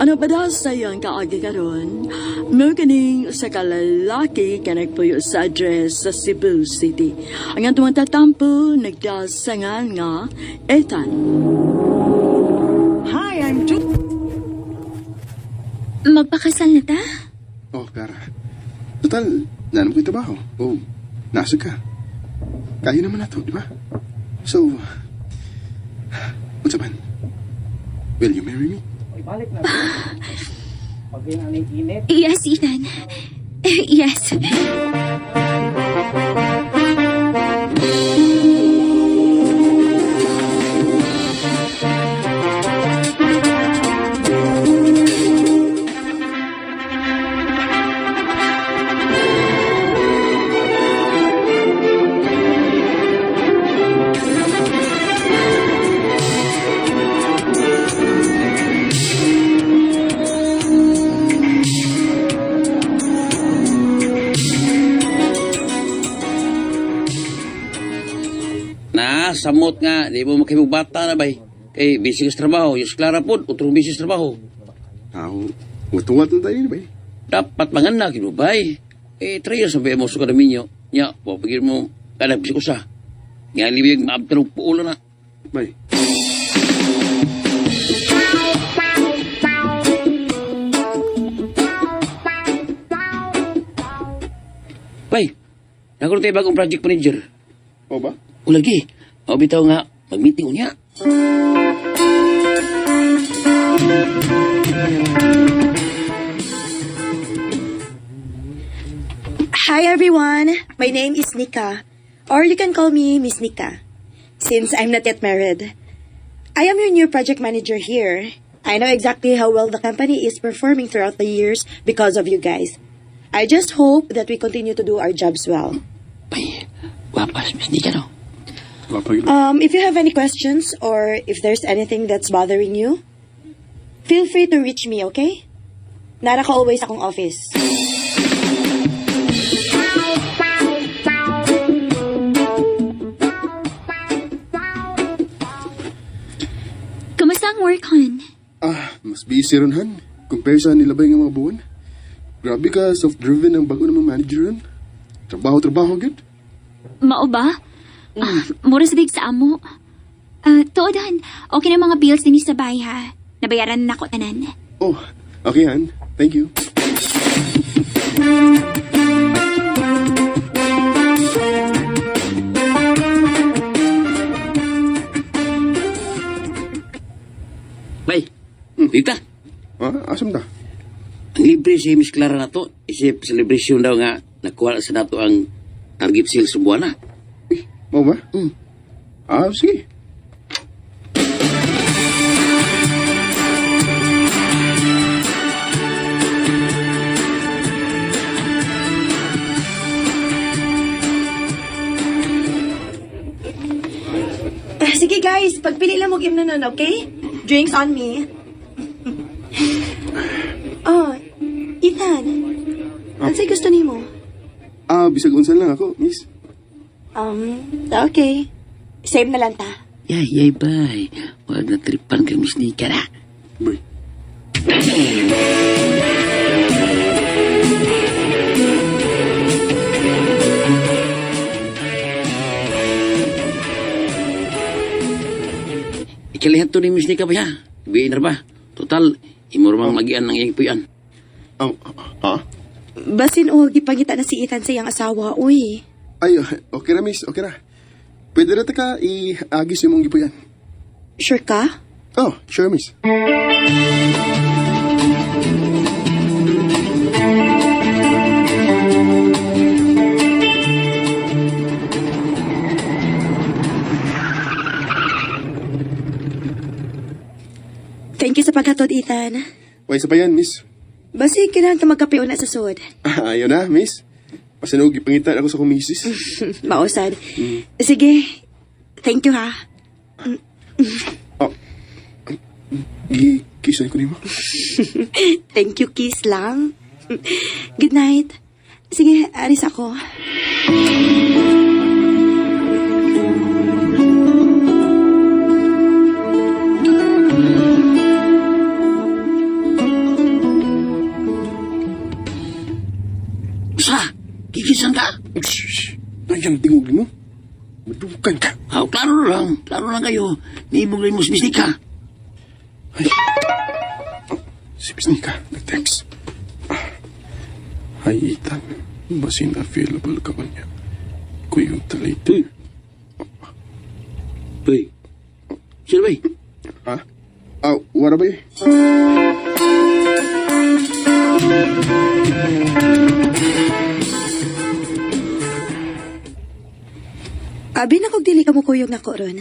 Ano pa daw sa iyang kaagi karon? Mao kaning sa kalalaki ka nagpuyo sa address sa Cebu City. Ang atong tatampo nagdasangan nga Ethan. Hi, I'm Ju. Magpakasal na ta? Oh, Clara. Total, naano ko yung trabaho. Oh, nasa ka. Kaya naman na to, di ba? So, unsa man? Will you marry me? Yes, Ethan. Yes. Na, samot nga, di mo makimugbata na bay. Kay busy ka sa trabaho, Yus Clara pod, utrong busy sa trabaho. Aw, watuwat na tayo, di ba? Dapat manganak, yun bay. Eh, 3 years ang mo sa minyo. Nya, wapagin mo, kanang bisik usa. Nga, libig, maabtarong puulo na. Bay. Bay, nagkaroon tayo bagong project manager. O ba? Ulagi, o bitaw nga, mag-meeting unya. Hi everyone! My name is Nika, or you can call me Miss Nika, since I'm not yet married. I am your new project manager here. I know exactly how well the company is performing throughout the years because of you guys. I just hope that we continue to do our jobs well. Bay, wapas, Miss Nika, no? Wapag. If you have any questions or if there's anything that's bothering you, feel free to reach me, okay? Nara ko always akong office. Kumusta ang work, hon? Ah, mas busy ron, han. Compare sa nilabay nga mga buwan. Grabe ka, self-driven ang bago namang manager ron. Trabaho-trabaho, good. Mao ba? Ah, mura sa dig sa amo. Ah, tuod, hon. Okay na mga bills din sa bahay, ha? Nabayaran na ako tanan. Oh, okay, han. Thank you. Bay, dita. Ah, asam ta? Ang libre si Miss Clara na to, isip celebration daw nga, nakuha sa nato ang target sales sa buwan na. Eh, mau ba? Ah, sige. Ah, sige guys, pagpili lang mo na nun, okay? Drinks on me. Oh, Ethan. Ano gusto nimo? Ah, bisag unsa lang ako, miss. Okay. Same na lang ta. Yay, yay, bay. Huwag na tripan kay Miss Nika na. Bay. Ikalihat to ni Miss Nika ba ha? Ibiin na ba? Total, imurmang magian ng iyang puyan. Oh, ah? Basin o, gipangita na si Ethan sa iyang asawa, uy. Ay, okay ra, miss. Okay ra. Pwede ra ta ka i-agis yung mong gipuyan. Sure ka? Oh, sure, miss. Thank you sa paghatod, Ethan. Way sa pa yan, miss. Basi, kailangan ka magkape una sa sud. Ah, ayaw na, miss. Pasanog, gipangitan ako sa kong misis. Mausad. Sige. Thank you, ha. Oh, gi-kissan ko nimo. Thank you, kiss lang. Good night. Sige, aris ako. Usa, kikisan ka. Shh! Ay, ang tingog mo. Madukan ka. Aw, klaro na lang. Klaro lang kayo. Niibog rin mo si Miss Nika. Ay. Oh, si Miss Nika, nag-text. Ah. Hi, Ethan. Basin available ka ba niya? Kuyong talater. Uy. Sino ba eh? Ha? Ah, wala ba eh? Abi na kog dili ka mo kuyog nako ron.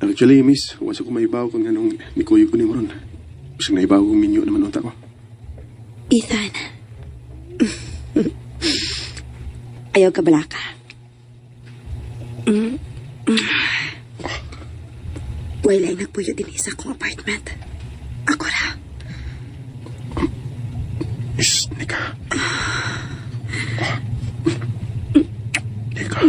Actually, miss, wasa ko maibaw kung anong nikuyog ko ni Moron. Bisag naibaw kong minyo naman unta ko. Ethan. Ayaw ka balaka. Wala ay nagpuyo din isa kong apartment. Ako ra. Miss Nika. Nika.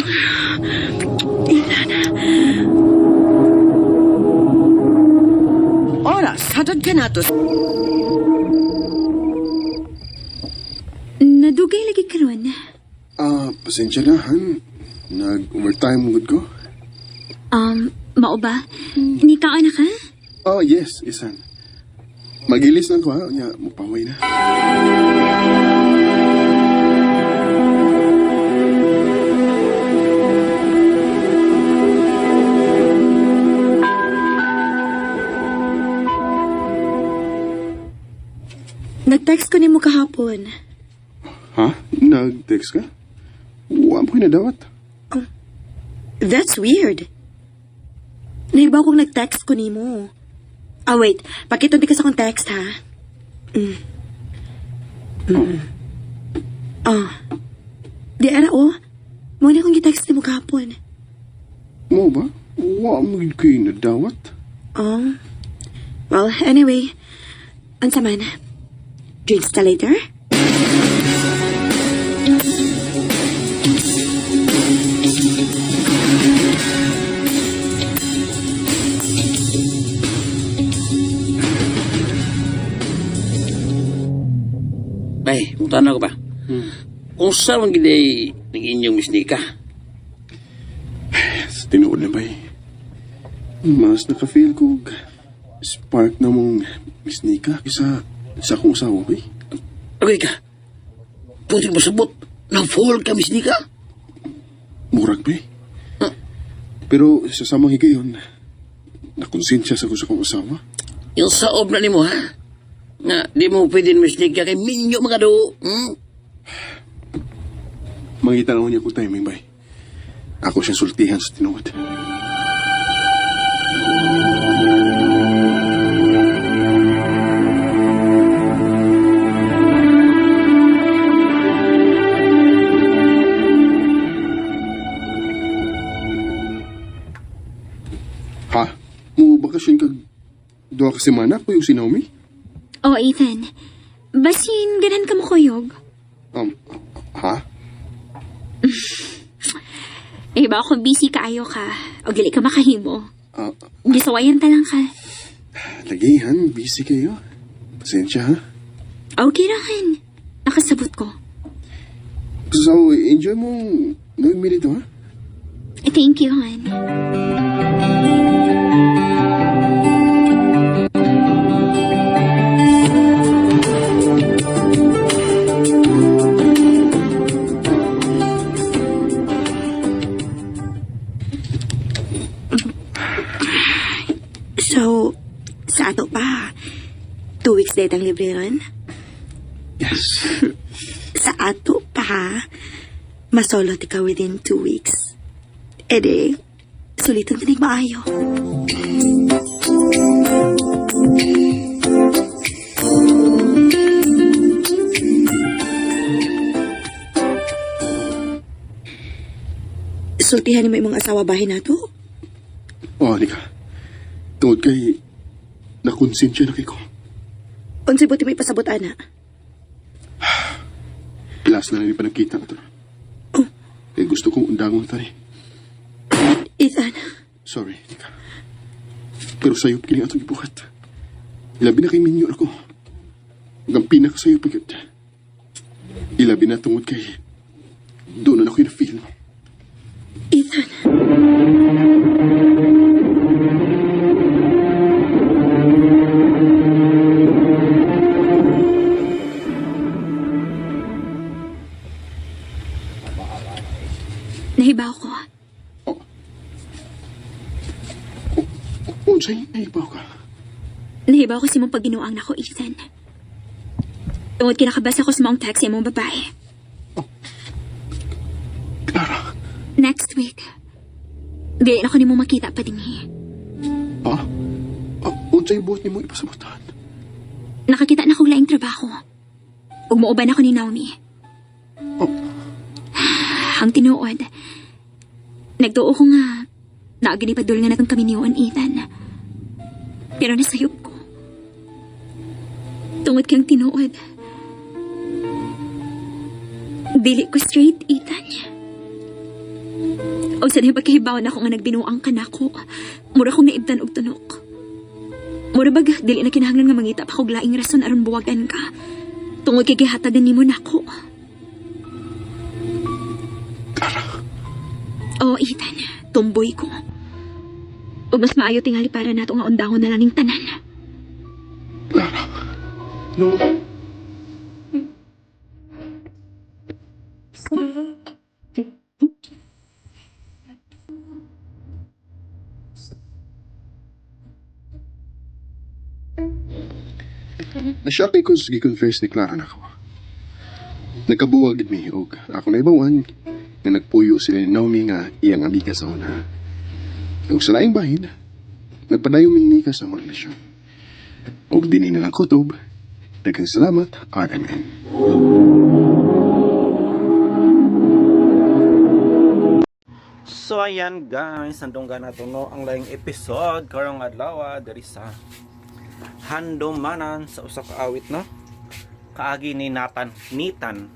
Oras, hatod ka nato. Nadugay lagi karon. Ah, pasensya na, han. Nag-overtime gud ko. Mao ba? Nika na ka? Oh, yes, isan. Magilis lang ko, ha? Nya, mupaway na. Nag-text ko nimo kahapon. Ha? Nag-text ka? Wa mo kinadawat. That's weird. Naibaw kong nag-text ko nimo. Ah, wait. Pakita di ka sa akong text, ha? Mm. Mm. Ah. Di ara, oh. Mo na akong gi-text nimo kahapon. Mo ba? Wa mo gid ko nadawat. Oh. Well, anyway. Unsa man? Drinks ta later? Bay, munta na ko ba? Kung saan man gid ng inyong Miss Nika? Sa tinuod na ba eh. Mas naka-feel ko og spark na mong Miss Nika kaysa sa akong asawa ko eh. Okay ka. Putik mo sabot. Na-fall ka, Miss Nika? Murag ba eh. Pero sa samang higayon, nakonsensya sa ko sa akong asawa. Yung saob na nimo, ha? Nga, di mo pwede Miss Nika kay minyo mga do. Hmm? Mangita na niya ko timing bay. Ako siyang sultihan sa tinuod. Ha? Mo bakasyon kag duha ka semana ko yung si Naomi? Oh, Ethan. Basin ganan ka mo kuyog. Ha? Eh, ba kung busy kaayo ka, o dili ka makahimo. Ah, Gisawayan ta lang ka. lagihan, busy kayo. Pasensya ha. Okay ra han. Nakasabot ko. So, enjoy mong 9 minute ha? Thank you, han. So, sa ato pa. 2 weeks date ang libre ron? Yes. Sa ato pa, masolot ikaw within 2 weeks. Ede, sulitan tinig maayo. Sultihan mo imong asawa bahin nato? Oh, Nika. Tungod kay nakonsensya na kay ko. Unsay buti mo ipasabot ana? Last na rin pa nagkita na to. Eh, gusto kong undangon tani. Ethan, Sorry, Nika. Pero sa'yo kini atong ibuhat. Labi na kay minyo ako. Ang pinaka sa'yo pagkat. Ilabi na tungod kay doon na ako na-feel. Ethan. Nahibaw ko. Unsay naibaw ka? Nahibaw ko sa imong pagginuang nako, Ethan. Tungod kinakabasa ko sa maong text sa imong babae. Clara, Next week, di na ko nimo makita pa dinhi. ha? Unsay buot nimo ipasabutan? Nakakita na kong laing trabaho. Ug muuban ako ni Naomi. Oh. Ang tinuod, nagtuo ko nga, naagini padul nga natong kami niyon, Ethan. Pero nasayop ko. Tungod kang tinuod. Dili ko straight, Ethan. O sa pagkahibaw na ako nga nagbinuang ka nako. Mura kong naibtan og tunok. Mura bag, dili na kinahanglan nga mangita pa kog laing rason aron buwagan ka. Tungod kay gihatagan nimo nako. Clara, Oo, Ethan. Tumboy ko. O mas maayo tingali para nato nga undahon na lang ning tanan. Clara. No. Nashock ko sa gi-confess ni Clara nako. Nagkabuwag gid mi og ako na ibawan nga nagpuyo sila ni Naomi nga iyang amiga sa una. Ug sa laing bahin, nagpadayon mi ni Nika sa among relasyon. Og dinhi na lang kutob. Daghang salamat, RMN. So ayan guys, nandunggan na to no ang laing episode karong adlaw diri sa Handumanan sa usa ka awit no. Kaagi ni Nathan, Nitan.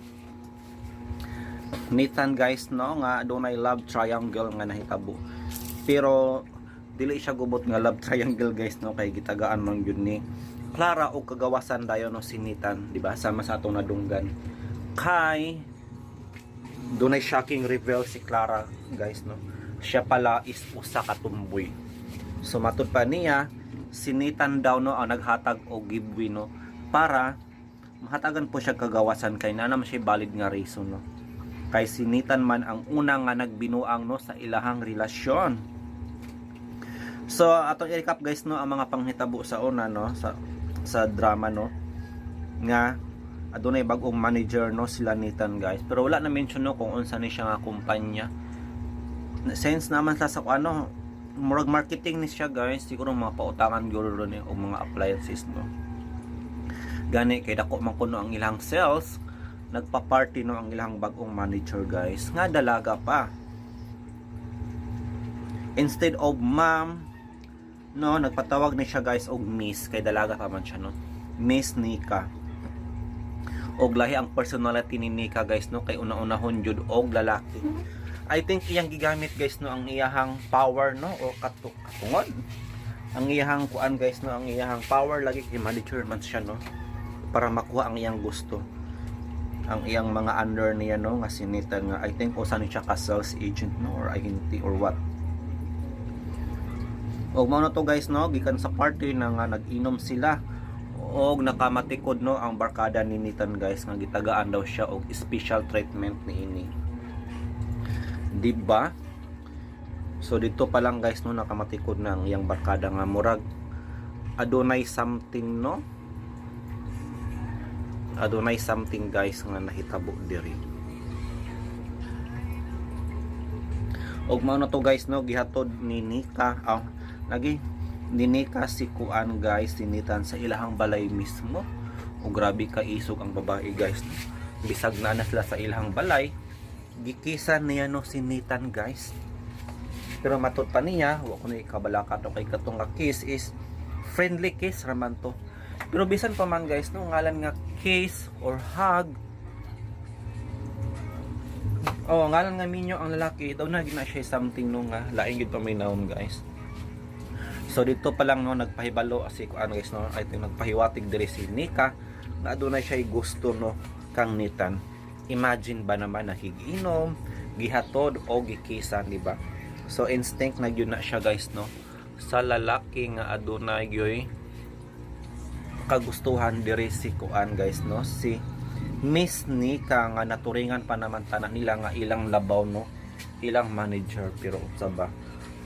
Nitan guys no nga adunay love triangle nga nahitabo. Pero dili siya gubot nga love triangle guys no kay gitagaan man gyud ni Clara og kagawasan dayon no si Nitan, di ba? Sama sa atong nadunggan. Kay dunay shocking reveal si Clara guys no. Siya pala is usa ka tumboy. So matud pa niya si Nathan daw no ang naghatag og giveaway no para mahatagan po siya kagawasan kay na naman siya valid nga reason no. Kay si Nathan man ang una nga nagbinuang no sa ilahang relasyon. So atong i-recap guys no ang mga panghitabo sa una no sa drama no nga adunay bag-ong manager no sila Nathan guys pero wala na mention no kung unsa ni siya nga kumpanya. Sense naman sa ano murag marketing ni siya guys, siguro mga pautangan gyud ni o mga appliances no. Gani kay dako man kuno ang ilang sales, nagpa-party no ang ilang bag-ong manager guys nga dalaga pa. Instead of ma'am no, nagpatawag ni siya guys og miss kay dalaga pa man siya no, Miss Nika. Og lahi ang personality ni Nika guys no kay una-unahon jud og lalaki. I think iyang gigamit guys no ang iyahang power no o katungod. Ang iyahang kuan guys no ang iyahang power lagi kay manager man siya no para makuha ang iyang gusto. Ang iyang mga under niya no nga si Nita nga I think usa ni siya ka sales agent no or agente or what. Og mao na to guys no gikan sa party na nga nag-inom sila og nakamatikod no ang barkada ni Nathan guys nga gitagaan daw siya og special treatment niini. Di ba? So dito pa lang guys no nakamatikod na ang iyang barkada nga murag adunay something no. Adunay something guys nga nahitabo diri. Og mao na to guys no gihatod ni Nika ah, lagi ni Nika si Kuan guys si Nathan sa ilahang balay mismo. O grabe ka isog ang babae guys no? Bisag na na sila sa ilahang balay, gikisa niya no si Nathan guys. Pero matud pa niya wa ko ni kabalaka to kay katong nga kiss is friendly kiss raman to. Pero bisan pa man guys no ngalan nga kiss or hug. Oh, ngalan nga minyo ang lalaki, daw na gina siya something no nga laing gid pa may naon guys. So dito pa lang no nagpahibalo si kuan guys no, I think nagpahiwatig diri si Nika nga adunay siya gusto no kang Nathan. Imagine ba naman, nakigiinom, gihatod o gikisan, di ba? So instinct na gyud na siya, guys, no, sa lalaki nga adunay gyoy kagustuhan diri si kuan, guys, no, si Miss Nika nga naturingan pa naman tanan nila nga ilang labaw, no, ilang manager. Pero unsa ba,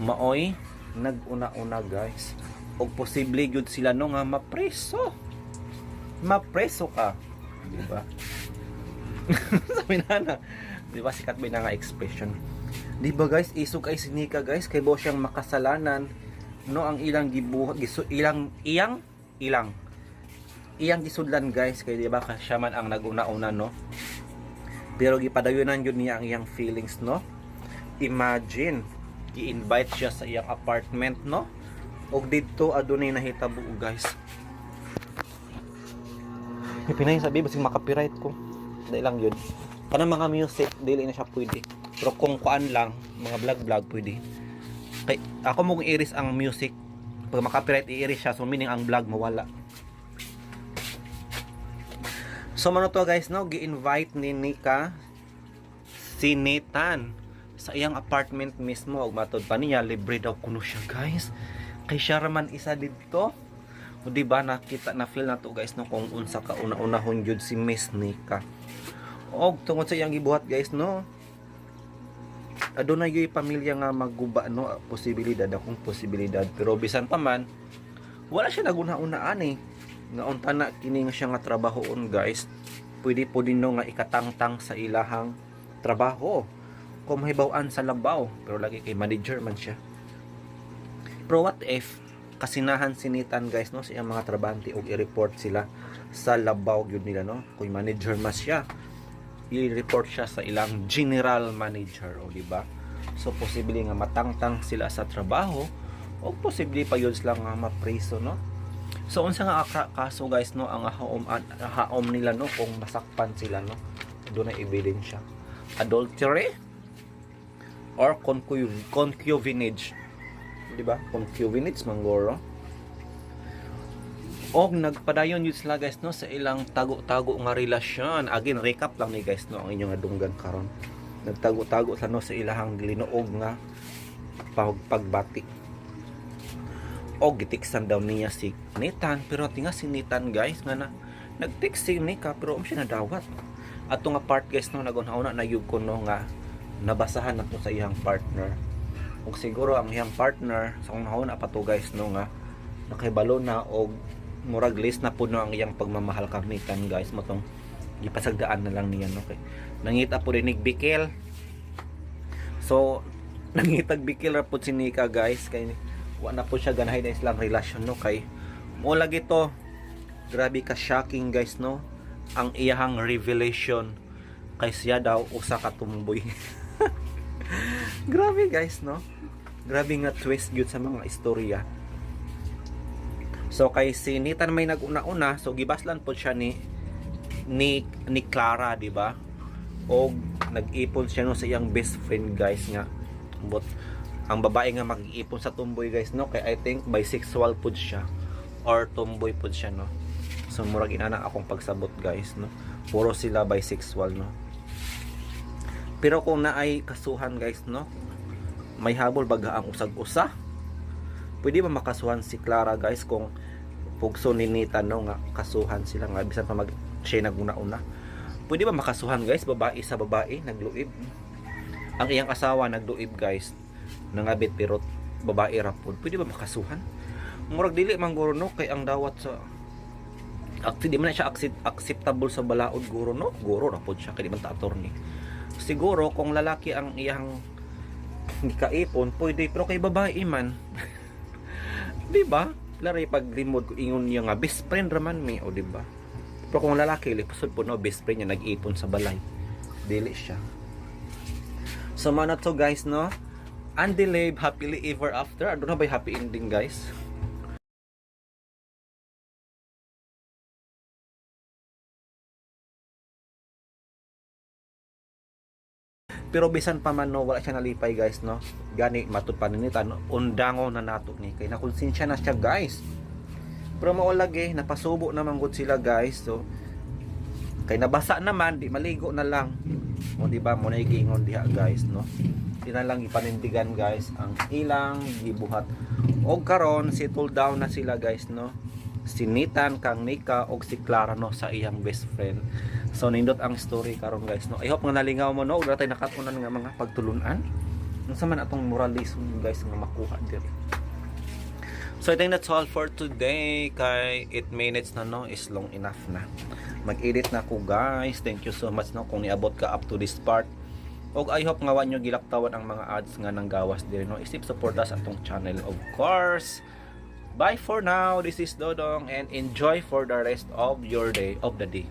maoy naguna-una, guys, og posible gyud sila, no, nga mapreso. Mapreso ka, di ba? Sabi na na, di ba, sikat ba na nga expression, di ba, guys? Isog ay si Nika, guys, kay bo siyang makasalanan, no, ang ilang gibuhat gisu ilang iyang ilang iyang gisudlan, guys, kay di ba ka siya man ang naguna-una, no? Pero gipadayunan yun niya ang iyang feelings, no? Imagine, gi-invite siya sa iyang apartment, no? Og didto adunay nahitabo, guys. Pinay sabi basig maka-copyright ko. Dai lang yun. Kanang mga music dili na siya pwede. Pero kung kuan lang, mga vlog vlog, pwede. Kay ako mo kung iris ang music, pag maka-copyright iiris siya, so meaning ang vlog mawala. So mano to, guys, no, gi-invite ni Nika si Nathan sa iyang apartment mismo ug matod pa niya libre daw kuno siya, guys. Kay siya ra man isa didto. O di ba nakita na feel na to, guys, no, kung unsa ka una-unahon jud si Miss Nika. Og tungod sa iyang gibuhat, guys, no, adunay gyud pamilya nga magguba, no, posibilidad akong posibilidad. Pero bisan pa man wala siya naguna-unaan eh nga unta na kini nga siya nga trabahoon, guys, pwede po din, no, nga ikatangtang sa ilahang trabaho kung mahibaw-an sa labaw. Pero lagi kay manager man siya. Pero what if kasinahan si Nathan, guys, no, sa iyang mga trabahante og i-report sila sa labaw gyud nila, no? Kung manager mas siya, i-report siya sa ilang general manager, o di ba? So posible nga matangtang sila sa trabaho o posible pa yun sila nga mapriso, no? So unsa nga kaso, guys, no, ang haom haom nila, no, kung masakpan sila, no? Doon na ebidensya, adultery or concubinage, di ba? Concubinage manggoro. Og nagpadayon yun sila, guys, no, sa ilang tago-tago nga relasyon. Again, recap lang ni, guys, no, ang inyong adunggan karon. Nagtago-tago sila, no, sa ilahang ginuog nga pagbati. Og gitiksan daw niya si Nathan, pero tinga si Nathan, guys, nga na nag-text si Nika pero um siya nadawat. Ato nga part, guys, no, nagunhauna na yug ko, no, nga nabasahan na to sa iyang partner. Ug siguro ang iyang partner sa kung nauna pa to, guys, no, nga nakahibalo na og murag list na puno ang iyang pagmamahal kang Nathan, guys, motong gipasagdaan na lang niya, no, kay nangita po rin bikil. So nangitag bikil ra po si Nika, guys, kay wa na po siya ganahay na silang relasyon, no, kay mo lagi to. Grabe ka shocking, guys, no, ang iyahang revelation kay siya daw usa ka tumboy. Grabe, guys, no? Grabe nga twist gyud sa mga istorya. So kay si Nathan may naguna-una, so gibaslan po siya ni Clara, di ba? Og nag-ipon siya, no, sa iyang best friend, guys, nga but ang babae nga mag-iipon sa tumboy, guys, no, kay I think bisexual pud siya or tomboy pud siya, no? So murag inana akong pagsabot, guys, no? Puro sila bisexual, no? Pero kung naay kasuhan, guys, no, may habol baga ang usag-usa. Pwede ba makasuhan si Clara, guys, kung pugso ni Nathan, no, nga kasuhan sila nga bisan pa mag siya naguna-una? Pwede ba makasuhan, guys, babae sa babae nagluib? Ang iyang asawa nagluib, guys, nangabit, pero babae ra pod. Pwede ba makasuhan? Murag dili man guro, no, kay ang dawat sa actually di man na siya acceptable sa balaod guro, no? Guro ra pod siya kay di man ta attorney. Siguro kung lalaki ang iyang gikaipon, pwede, pero kay babae man, di ba? Lari pag limod ko ingon niya nga best friend raman mi, o di ba? Pero kung lalaki, lipusod po, no, best friend niya nag-ipon sa balay. Dili siya. So man to, guys, no. Undelayed happily ever after. Ano na ba happy ending, guys? Pero bisan pa man, no, wala siya nalipay, guys, no. Gani matud pa ni no, undango na nato ni kay nakonsensya na siya, guys. Pero mao lagi napasubo naman gud sila, guys. So Kay nabasa naman, di maligo na lang. O di ba mo na giingon diha, guys, no? Di na lang ipanindigan, guys, ang ilang gibuhat. Og karon settle down na sila, guys, no? Si Nathan kang Nika og si Clara, no, sa iyang best friend. So nindot ang story karon, guys, no. I hope nga nalingaw mo, no, ug natay nakatunan nga mga pagtulunan. Unsa man atong moral lesson, guys, nga makuha diri. So I think that's all for today, kay 8 minutes na, no, is long enough na. Mag-edit na ko, guys. Thank you so much, no, kung niabot ka up to this part. Og I hope nga wa nyo gilaktawan ang mga ads nga nanggawas diri, no. Isip support us atong channel, of course. Bye for now. This is Dodong and enjoy for the rest of your day of the day.